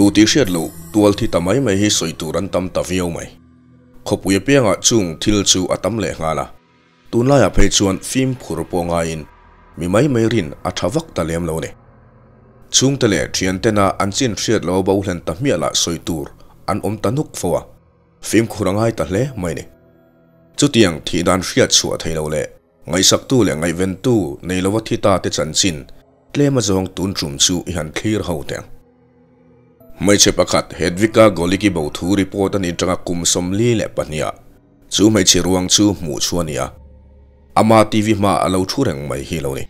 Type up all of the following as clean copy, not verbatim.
Tu tih hriat loh tual thi ta mai mai hi sawi tur an tam ta viau mai. Khawpui apiangah chung thil chu a tam leh nghal a, tunlaiah phei chuan fimkhur pawh ngaiin mi mai mai rin a tha vak ta lem lo ni. Chhungte leh thiantena an chin hriat lo bo hlen ta hmiah lah sawi tur an awm ta nuk fo a, fimkhur a ngai ta hle mai ni. Chutiang thih dan hriat chhuah thei lo leh Ngaihsaktu leh ngaihventu nei lova thi ta te chanchin tlem a zawng tun tum chu i han thlir ho teh ang. Hmeichhe pakhat Hedvika Goliki bo thu report a nih atanga kum 42 ah chu hmeichhe ruang chu hmuh chu a ni a, ama TV hmaah a lo thu reng mai hi lo ni.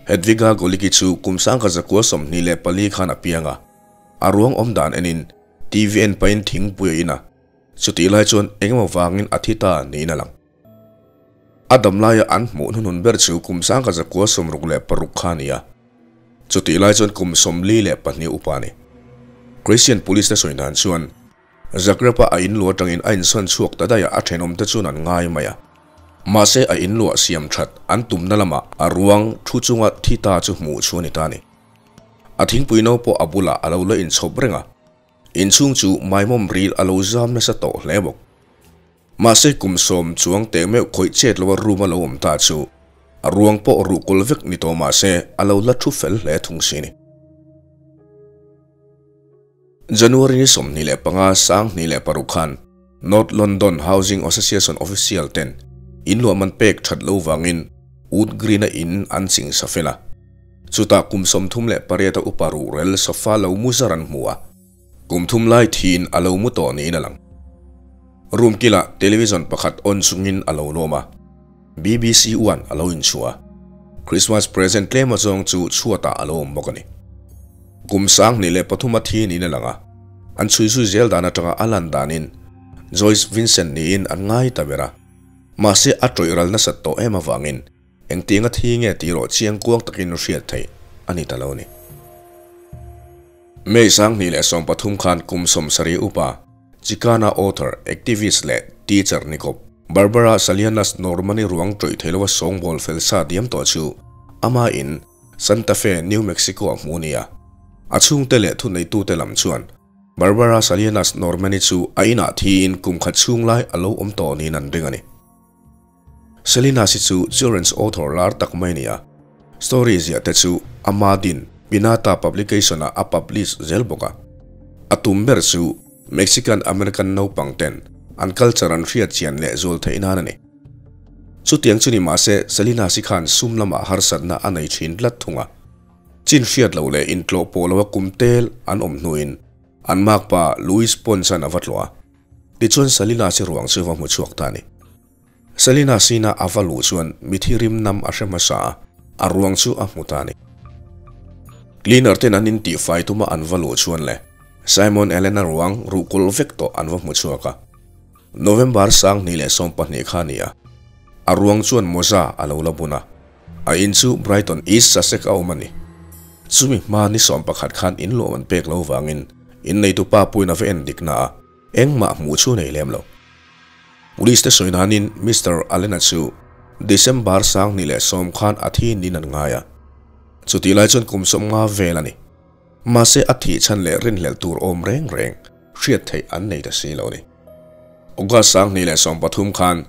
Hedvika Goliki chu kum 1924 khan a piang a, a ruang awm dan enin TV en pahin thingpui a in a, chutih lai chuan engemaw vangin a thi ta niin a lang. A dam laia an hmuh hnuhnun ber chu kum 1966 kha a ni a, chutih lai chuan kum 42 upa a ni. Croatian Police te sawi dan chuan Zagreb-a a inluah atangin a insawn chhuak ta daih a, a thenawmte chuan an ngai mai a. Mahse a inluah siam that an tumna lamah a ruang thu chunga thi ta chu hmuh chu a ni ta a ni. A thingpui no pawh a bulah a lo la inchhawp reng a, inchhung chu maimawm ril a lo zam nasa tawh hle bawk. Mahse kum sawm chuang teh meuh khawih chet loa room a lo awm ta chu a ruang pawh ruh kawl vek ni tawh mahse a lo la thu fel hle thung si ni. January ni 25 2006 khan North London Housing Association official ten in luah man pek that lo vangin Wood Green a in an ching sa fel a. Chutah kum 38 a upa ruhrel sofa lo mu zar an hmu a. Kum thum lai thiin a lo mu tawh niin a lang. Room kilah television pakhat on chungin a lo lawm a, BBC One a lo inchhuah a, Christmas present tlem azawng chu chhuatah a lo awm bawk a ni. Kum 2003 a thi niin a lang a, an chhui zui zel dan atanga a lan danin Joyce Vincent niin an ngai ta ber a, mahse a tawih ral nasat tawh em avangin Engtiang a thi nge tih erawh chiang kuang takin hriat theih a ni ta lo a ni. May 2013 khan kum 70 upa Chicana author, activist leh teacher ni kawp Barbara Salinas Normani ruang tawih thei lova sawngbawl fel sa diam tawh chu ama in Santa Fe, New Mexico a hmu nia. A chhungte leh thuneitute lam chuan Barbara Salinas Normani chu a inah thiin kum khat chhung lai a lo awm tawh niin an ring a ni. Salinas hi chu children's author lar tak mai a ni a, story ziah te chu ama din Pinata Publication ah a publish zel bawk a. A tum ber chu Mexican American naupang ten an culture an hriat chian leh zual theih nan a ni. Chutiang chu ni mahse Salinas hi khan sum lamah harsatna a nei thin tlat thung a. Chin hriat loh leh intlawh pawh loa kum tel an awm hnuin an makpa Luis Ponce an a va tlawh a. Tichuan Salinas hi ruang chu va hmu chhuak ta a ni. Salinas ina a va luh chuan mithi rim nam a hre hmasa a, a ruang chu a hmu ta a ni. Cleaner ten an intih fai tuma an va luh chuan le Simon Allen-a ruang ruhkawl vek tawh an va hmu chhuak a. November 2012 kha a ni a, a ruang chuan mawza a lo la bun a, a in chu Brighton East Sussex a awm a ni. Chumi hma ni 11 khan in luah an pek lo vangin inneitupa puiin a va en dik na a, Engmah hmuh chu nei lem lo. Police te sawi nanin Mister Allen-a chu December 2010 khan a thi niin an ngai a. Chutih lai chuan kum 50 vel a ni. Mahse a thih chhan leh rinhlelh tur awm reng reng hriat theih an nei ta si lo ni. August 2013 khan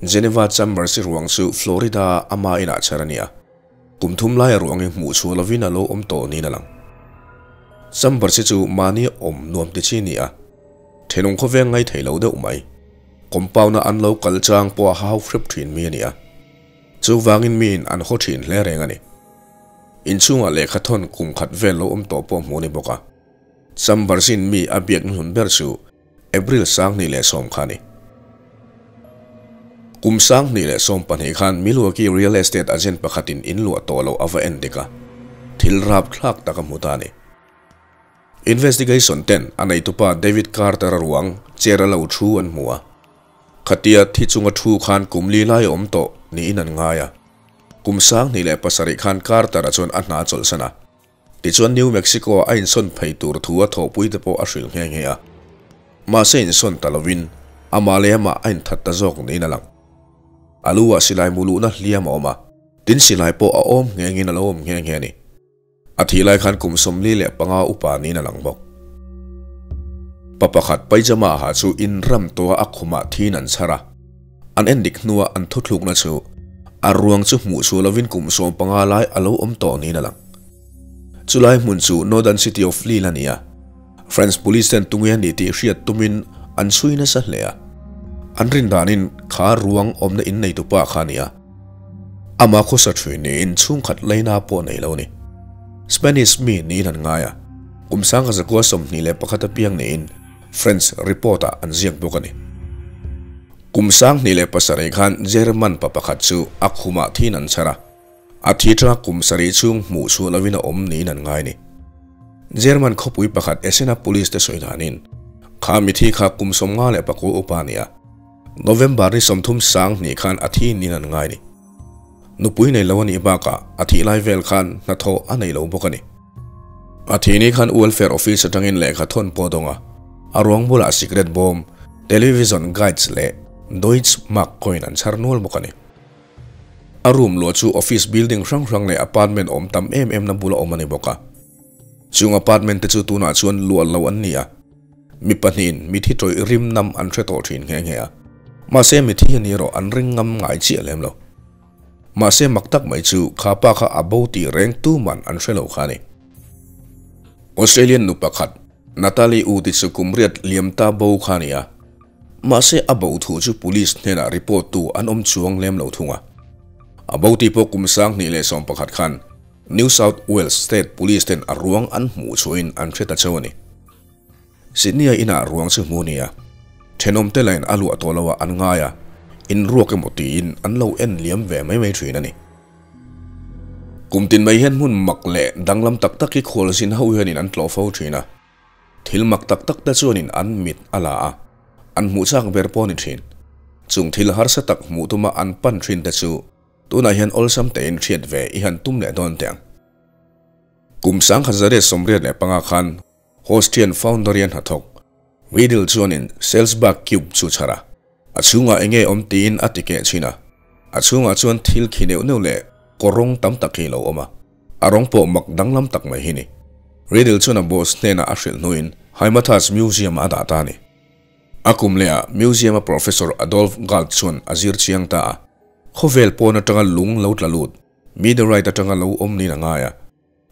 Geneva Chambers-i ruang chu Florida-a ama inah chher a ni a. Kum thum laia ruang hi hmuh chhuah lovin a lo awm tawh niin a lang. Chambers hi chu mahni awm nuam ti chi a ni a, thenawm khawveng ngai thei lo deuh mai. Compound-a an lo kal chang pawh a hau hrep thin mi a ni a, chuvangin miin an haw thin hle reng a ni. Inchhungah lehkha thawn kum khat vel lo awm tawh pawh hmuh a ni bawk a. Chambers-in mi a biak hnuhnun ber chu April 2010 kha a ni. Kum 2012 khan Milwaukee real estate agent pakhatin in luah tawh loh a va en dik a, thil rapthlak tak a hmu ta a ni. Investigation ten a neitupa David Carter-a ruang chair a lo thu an hmu a, khatia thi chunga thu khan kum li lai a awm tawh niin an ngai a. Kum 2007 khan Carter-a chuan a hna chawlhsan a. Tichuan New Mexico-ah a insawn phei tur thu a thawhpui te pawh a hrilh nghe nghe a. Mahse insawn ta lovin amah leh amah a inthat ta zawk niin a lang. A lu ah silai mu luhna hliam a awm a, tin silai pawh a awm nghengin a lo awm nghe nghe a ni. A thih lai khan kum 45 upa niin a lang bawk. Pa pakhat pyjama ha chu in ram tawha a khumah thin an chhar a, an en dik hnua an thuthlukna chu a ruang chu hmuh chhuah lovin kum 15 lai a lo awm tawh niin a lang. Chulai hmun chu Northern City of Lille a ni a, French police ten tunge a ni tih hriat tumin an chhui nasa hle a. An rin danin kha ruang awmna in nei tupa kha a ni a, amah khawsa thin niin chhungkhat laina pawh nei lo a ni. Spanish mi niin an ngai a, kum 1921 apiang niin French report-ah an ziak bawk a ni. Kum 2007 khan German pa pakhat chu a khumah thin an chhar a, a thi tanga kum 7 chhung hmuh chhuah lovin a awm niin an ngai a ni. German khawpui pakhat Esena police te sawi danin kha mithi kha kum 59 upa a ni a, November ni 30 sang khan a thi niin an ngai a ni. Nupui nei lo a nih bakah a thih lai vel khan hnathawh a nei lo bawk a ni. A thi ni khan welfare office atangin lehkha thawn pawh dawnga a ruang bulah cigarette bawm, television guides leh Deutsche Mark coin an chhar nual bawk a ni. A room luah chu office building hrang hrang leh apartment awm tam em em na bula awm a ni bawk a. Chung apartment te chu tunah chuan luah lo an ni a. Mi pahnihin mithi tawih rim nam an hre tawh thin nghe nghe a. Mahse mithi a ni erawh an ring ngam ngai chiah lem lo. Mahse mak tak mai chu kha pa kha a bo tih reng tu man an hre lo kha a ni. Australian nu pakhat Natalie Wood i chu kum riat liam ta bo kha a ni a. Mahse a bo thu chu police hnenah report tu an awm chuang lem lo thung a. A bo tih pawh kum 2011 khan New South Wales State Police ten a ruang an hmuh chhuahin an hre ta cheu a ni. Sydney-a inah ruang chu hmu nia. Thenawm te lain a luah tawh loah an ngai a, in ruak emaw tiin an lo en liam ve mai mai thin a ni. Kum tin mai hian hmun mak leh danglam tak tak hi khualzin ho hianin an tlawh fo thin a. Thil mak tak tak te chuanin an mit a la a, an hmuh chak ber pawh a ni thin. Chung thil harsa tak hmuh tuma an pan thin te chu tunah hian awlsam tein hriat ve i han tum leh dawn teh ang. Kum 1985 khan Austrian Founderian hnathawk Riedl chuanin Salzburg Cube chu chhar a, a chhungah enge awm tiin a ti keh chhin a, a chhungah chuan thil khi neuh neuh leh kawrawng tam tak hi lo awm a, a rawng pawh mak danglam tak mai hi ni. Riedl chuan a boss hnenah a hrilh hnuin Heimathas Museum-ah a dah ta a ni. A kum lehah Museum-a Professor Adolf Galt chuan a zir chiang ta a, khawvel pawn atanga lung lo tla lut, meteorite atanga lo awm niin a ngai a.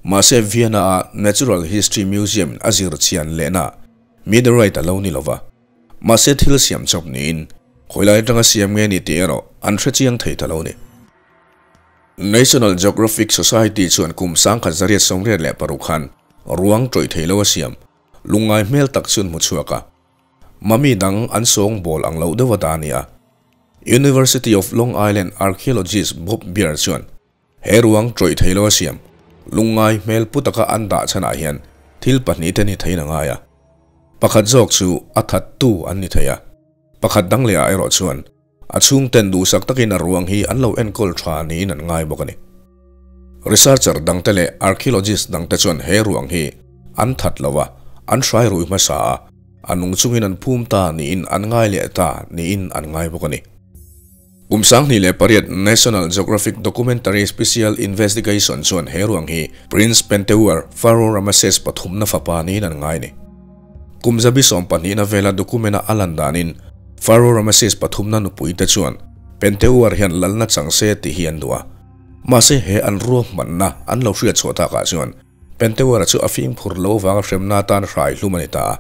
Mahse Vienna-a Natural History Museum a zir chian lehna meteorite a lo ni lova. Mahse thil siam chawp niin khawilai atanga siam nge ni tih erawh an hre chiang thei ta lo ni. National Geographic Society chuan kum 1986 khan ruang tawih thei lo a siam lungngai hmel tak chuan hmu chhuak a. Mami dang an sawng bawl ang lo deuh a ta a ni a. University of Long Island archaeologist Bob Beer chuan he ruang tawih thei lo a siam lungngai hmel pu taka an dah chhanah hian thil pahnih te ni theiin a ngai a. Pakhat zawk chu a that tu an ni thei a. Pakhat dang lehah erawh chuan a chhungten duhsak takin a ruang hi an lo enkawl tha niin an ngai bawk a ni. Researcher dangte leh archaeologist dangte chuan he ruang hi an that lo a, an hrai rui hmasa a, a nung chungin an phum ta niin an ngai leh ta niin an ngai bawk a ni. Kum 2008 National Geographic Documentary Special Investigation chuan he ruang hi Prince Pentewar Pharaoh Ramesses pathum na fapa niin an ngai ni. Kum 12 na vela document-a a lan danin Pharaoh Ramesses pathum na nupui te chuan Pentewar hian lalna chang se tih hi an duh a. Mahse he an ruahmanna an lo hriat chhuah takah chuan Pentewar chu a fimkhur lo vanga hremna tan hrai hlum a ni ta a.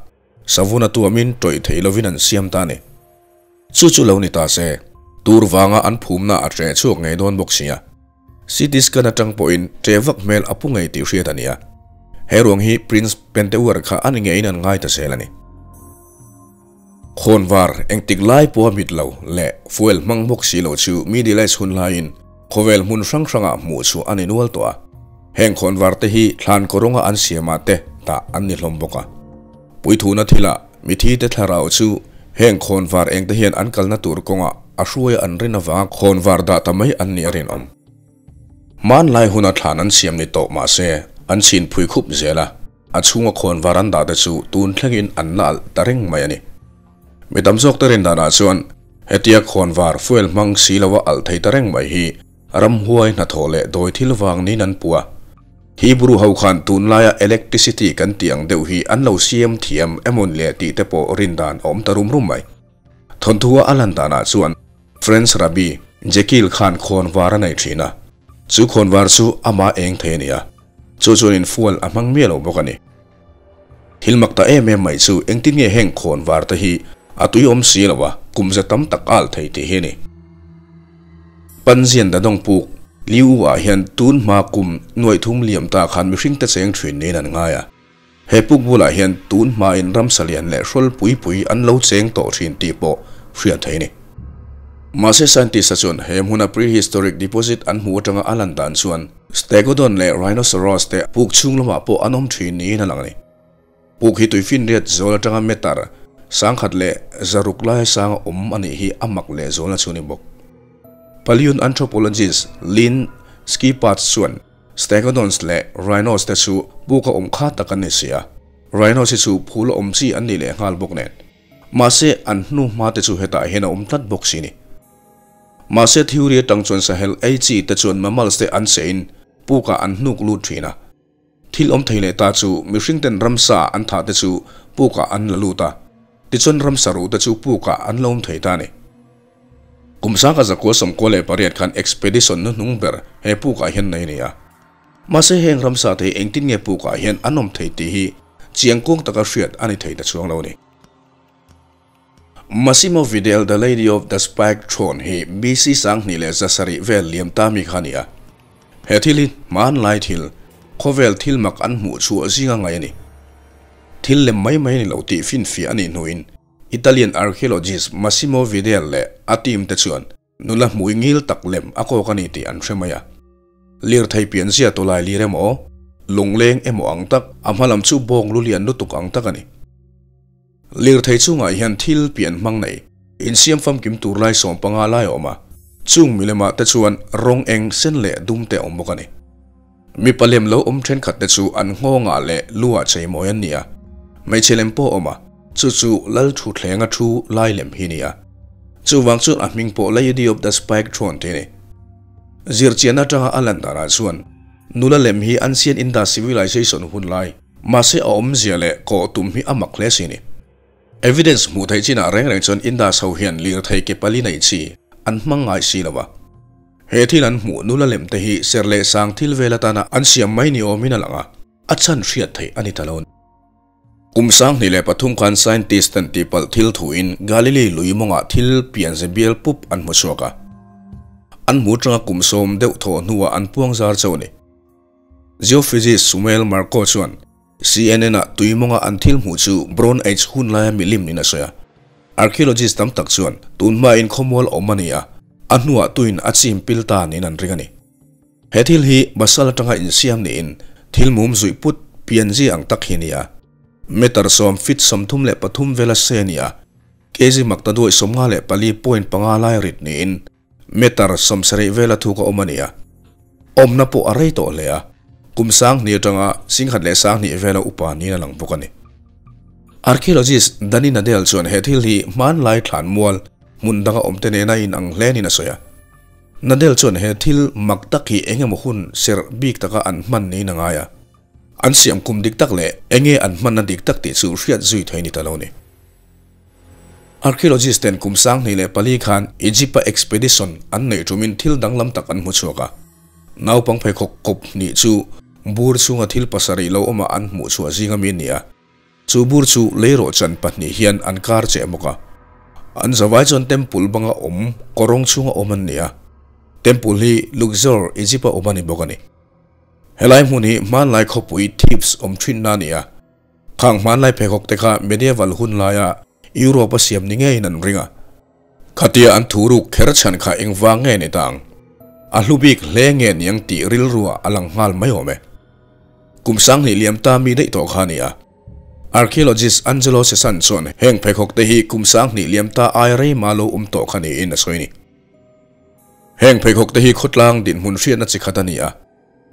Savuna tuamin tawih thei lovin an siam ta a ni. Chu chu lo ni ta se, tur vanga an phumna a ṭe chhuak ngei dawn bawk sia. CT scan atang pawhin ṭe vak hmel a pu ngei tih hriat a ni a. He ruang hi Prince Pentewar kha a ni ngeiin an ngai ta zel a ni. Khawnvar engtik lai pawha mit lo leh fuel hmang bawk si lo chu Middle Age hun laiin khawvel hmun hrang hrangah hmuh chhuah a ni nual tawh a. Heng khawnvar te hi thlan kawrawnga an siamah te dah an ni hlawm bawk a. Puithuna thilah mithi te thlarau chu heng khawnvar eng te hian an kalna tur kawngah a hruaia an rin avanga khawnvar dah ta mai an nih a rinawm. Hmanlai huna thlan an siam ni tawh mahse an chhin phui khup zel a, a chhunga khawnvar an dah te chu tun thlengin an la alh ta reng mai a ni. Mi tam zawk te rin danah chuan hetia khawnvar fuel hmang si lova alh thei ta reng mai hi ramhuai hnathawh leh dawi thil vang niin an pu a. Hebrew ho khan tunlaia electricity kan tih ang deuh hi an lo siam thiam emawn le tih te pawh rin dan a awm ta rum rum mai. Thawnthua a lan danah chuan French Rabbi Jekyll khan khawnvar a nei thin a, chu khawnvar chu ama eng thei a ni a, chu chuanin fuel a hmang miah lo bawk a ni. Thil mak ta em em mai chu engtin nge heng khawnvar te hi a tui awm si lo a, kum za tam tak al thei tih hi a ni. Panzian Dadawng puk Liu ah hian tun hma kum nuaih thum liam ta khan mihring te cheng thin niin an ngai a. He puk bulah hian tun hmain ramsa lian leh hrawl pui pui an lo cheng tawh thin tih pawh hriat theih a ni. Mahse scientist-a chuan he hmuna prehistoric deposit an hmuh atanga a lan dan chuan Stegodon leh rhinoceros te puk chhung lamah pawh an awm thin niin a lang a ni. Puk hi tuifinriat zawl atanga meter 106 laia sanga awm a nih hi a mak leh zawlna chu a ni bawk. Paleoanthropologist Lynn Skippard chuan Stegodons leh rhinos te chu puk a awm kha tak an ni si a, rhinos hi chu phul a awm chi an ni leh nghal bawk nen. Mahse an hnu hma te chu hetah hian a awm tlat bawk si ni. Mahse theory atang chuan sahel ei chi te chuan mammals te an chein pukah an hnuk lut thin a. Thil awm thei leh ta chu mihring ten ramsa an thah te chu pukah an la lut a, tichuan ramsa ruh te chu pukah an la awm thei ta a ni. Kum 1998 khan expedition hnuhnung ber he pukah hian nei a ni a. Mahse heng ramsa te hi engtin nge pukah hian an awm thei tih hi chiang kuang taka hriat a ni thei ta chuang lo a ni. Massimo Vidal The Lady of the Spike Throne hi BC 2107 vel liam ta mi kha a ni a. He thil hi hmanlai thil, khawvel thil mak an hmuh chhuah zinga ngai a ni. Thil lem mai mai a ni lo tih finfiah a nih hnuin Italian archaeologist Massimo Vidal leh a team te chuan nula hmui ngil tak lem a kawk a ni tih an hre mai a. Lirthei pianzia tawlai lir emaw, lungleng emaw ang tak, a hma lam chu bawng lu lian lutuk ang tak a ni. Lirthei chungah hian thil pian hmang nei, insiam famkim tur lai 15 lai a awm a, chung milemah te chuan rawng eng sen leh dum te a awm bawk a ni. Mipa lem lo awm thenkhat te chu an nghawngah leh luah cheimawi an ni a, hmeichhe lem pawh a awm a, chu chu lal thuthlenga thu lai lem hi ni a. Chuvang chuan a hming pawh Lady of the Spike Throne tih a ni. Zirchian atanga a lan danah chuan nula lem hi Ancient Indus Civilization hun lai, mahse a awmzia leh kawh tum hi a mak hle si ni. Evidence hmuh theih chinah reng reng chuan Indus ho hian lirthei ke pali nei chi an hmang ngai si lo a. He thil an hmuh nula lem te hi ser leh sang thil vel atana an siam mai ni awmin a lang a, a chhan hriat theih a ni ta lo. Kum 2003 khan scientist ten tihpalh thil thuin Galilei lui mawngah thil pianze bial pup an hmu chhuak a. An hmu atanga kum 10 deuh thawh hnuah an puang zar chauh a ni. Geophysicist Sumail Marco chuan CNN-ah tui mawnga an thil hmuh chu Bronze Age hun laia milim niin a sawi a. Archaeologist tam tak chuan tun hmain khawmual awm a ni a, a hnuah tuin a chim pil ta niin an ring a ni. He thil hi basal atanga insiam niin thil mum zuih put pianzi ang tak hi a ni a. Meter 10 feet 33 vela se a ni a, kg makta duai 54.5 lai rit niin meter 70 vela thuk a awm a ni a. Awmna pawh a rei tawh hle a, kum 10,000 atanga 10,002 vela upa niin a lang bawk a ni. Archaeologist Dani Nadel chuan he thil hi hmanlai thlan mual hmun danga awm te nena in ang hle niin a sawi a. Nadel chuan he thil mak tak hi eng emaw hun serh bik taka an hman niin a ngai a. An siam kum dik tak leh enge an hmanna dik tak tih chu hriat zui thei ni ta lo ni. Archaeologist ten kum 2004 khan Egypt-a expedition an neih tumin thil danglam tak an hmu chhuak a. Naupang pheikhawk kawp hnih chu bur chhunga thil pasarih lo awmah an hmuh chhuah zinga mi a ni a. Chu bur chu leirawh chan pahnih hian an kar cheh bawk a. An zavai chuan temple banga awm kawrawng chhunga awm an ni a. Temple hi Luxor, Egypt-a awm a ni bawk a ni. Helai hmun hi hmanlai khawpui Thebes awm thinna a ni a. Khang hmanlai pheikhawk te kha medieval hun laia Europe a siam ni ngeiin an ring a. Khatia an thu ruk kher chhan kha engvang nge ni ta ang? A hlu bik hle nge niang tih rilruah a lang nghal mai awm e. Kum 2000 liam ta mi daih tawh kha a ni a. Archaeologist Angelo Sesan chuan heng pheikhawk te hi kum 2000 liam ta ai rei ma lo awm tawh kha niin a sawi ni. Heng pheikhawk te hi khawtlang dinhmun hriatna chi khat a ni a.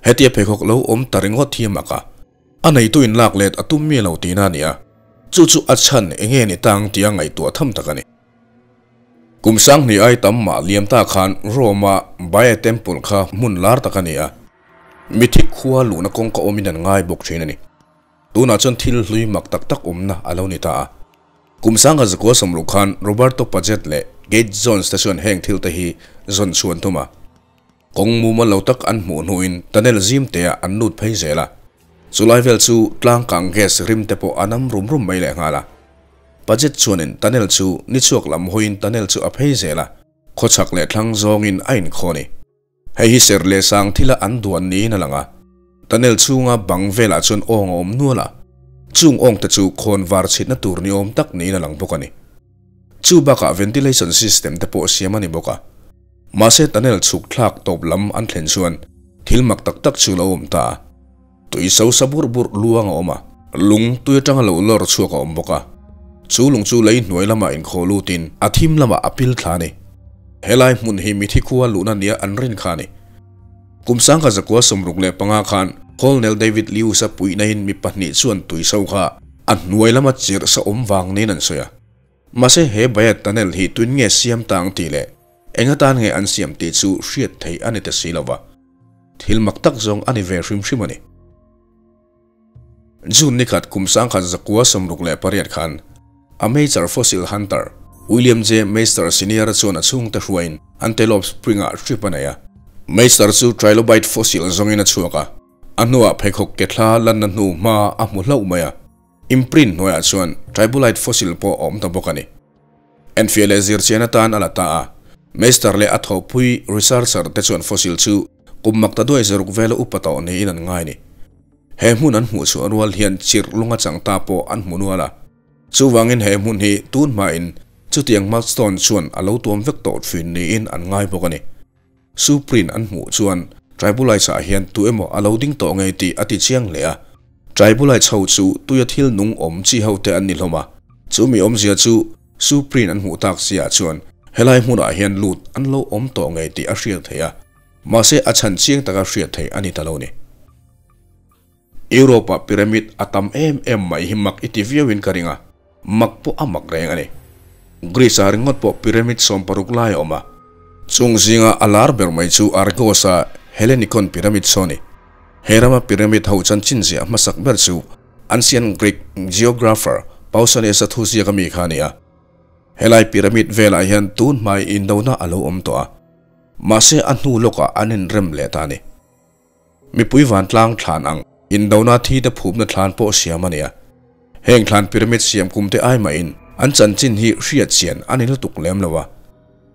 Hetia pheikhawk lo awm ta ringawt hi mak a. A neitu in lak let a tum mi lo tihna a ni a. Chu chu a chhan enge ni tang tia ngaihtuah tham tak a ni. Kum 2000 ai tam mah liam ta khan Rome-a Bae Temple kha hmun lar tak a ni a. Mithi khua luhna kawngka awmin an ngai bawk thin a ni. Tunah chuan thil hlui mak tak tak awmna a lo ni ta a. Kum sangha zakua sawmruk khan Roberto Paget leh Gage Jones te chuan heng thil te hi zawn chhuan thum a. Kawng mumal lo tak an hmuh hnuin tunnel zim teah an lut phei zel a. Chulai vel chu tlangkang gas rim te pawh a nam rum rum mai lehnghal a. Paget chuanin tunnel chu ni chhuak lam hawiin tunnel chu a phei zel a, khawchhak leh thlang zawngin a inkhaw a ni. Hei hi ser leh sang thila an duan niin a lang a, tunnel chhunga bang velah chuan awng a awm nual a, chung awng te chu khawn var chhitna tur ni awm tak niin a lang bawk a ni. Chu bakah ventilation system te pawh siam a ni bawk a. Mahse tunnel chhuk thlak tawp lam an thlen chuan thil mak tak tak chu lo awm ta a. Tui so sa burh burh luang a awm a, lung tui atanga lo lawr chhuak a awm bawk a. Chu lung chu lei hnuai lamah inkhawh lutin a thim lamah a pil thla a ni. Helai hmun hi mithi khua luhna nia an rin kha a ni. Kum sangkhat zakua 65 khan Colonel David Lewis-a puihnain mi pahnih chuan tui so kha a hnuai lama chirh sa awm vang niin an sawi a. Mahse he Bayat Tunnel hi tuin nge siam ta ang tih leh eng atan nge an siam tih chu hriat theih a ni ta si lo va. Thil mak tak zawng a ni ve hrim hrim a ni. June nikhat kum sangkhat zakua 68 khan a major fossil hunter William J. Meister Senior chuan a chhungte hruaiin Antelope Spring-ah trip a nei a. Meister chu trilobite fossil zawngin a chhuak a, a hnuah pheikhawk ke thla lanna hnu hma a hmu hlauh mai a. Imprint hnuaiah chuan tribolite fossil pawh a awm ta bawk a ni. Enfiah leh zirchian atan a la ta a, Meister leh a thawhpui researcher te chuan fossil chu kum mak ta duai zaruk vela upa tawh niin an ngai a ni. He hmun an hmuh chhuah rual hian chirh lunga chang ta pawh an hmu nual a. Chuvangin he hmun hi tun hmain chutiang mudstone chuan a lo tuam vek tawh thin niin an ngai bawk a ni. Supreme an hmuh chuan Tribolites ah hian tu emaw a lo ding tawh ngei tih a ti chiang hle a. Tribolites ho chu tuia thil nung awm chi ho te an ni hlawm a. Chu mi awmzia chu Supreme an hmuh tak si ah chuan helai hmunah hian lut an lo awm tawh ngei tih a hriat theih a. Mahse a chhan chiang taka hriat theih a ni ta lo ni. Europe ah pyramid a tam em em mai hi mak i ti viau in ka ring a, mak pawh a mak reng a ni. Greece ah ringawt pawh pyramid 60 lai a awm a. Chung zinga a lar ber mai chu Argos a Hellenikon pyramid saw ni. He rama pyramid ho chanchin ziah hmasak ber chu ancient Greek geographer Pausanias a thuziak ami kha a ni a. Helai pyramid velah hian tun hmai indona a lo awm tawh a, mahse a hnu lawkah an inrem leh ta a ni. Mipui vantlang thlan ang indona thi te phupna thlan pawh siam a ni a. Heng thlan pyramid siam kum te ai mahin an chanchin hi hriat chian a ni lutuk lem lo a.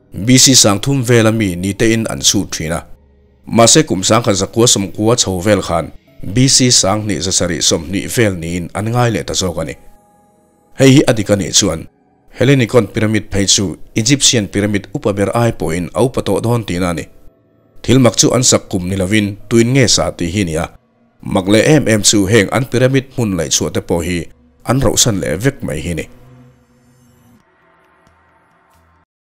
BC 3000 vela mi ni tein an chhut thin a. Mahse kum 1990 chho vel khan BC 2720 vel niin an ngai leh ta zawk a ni. Hei hi a dik a nih chuan Hellenikon pyramid phei chu Egyptian pyramid upa ber ai pawhin a upa tawh dawn tihna a ni. Thil mak chu an sak kum ni lovin tuin nge sa tih hi nia. Mak leh em em chu heng an pyramid hmun laihchhuah te pawh hi an rohsan leh vek mai hi ni.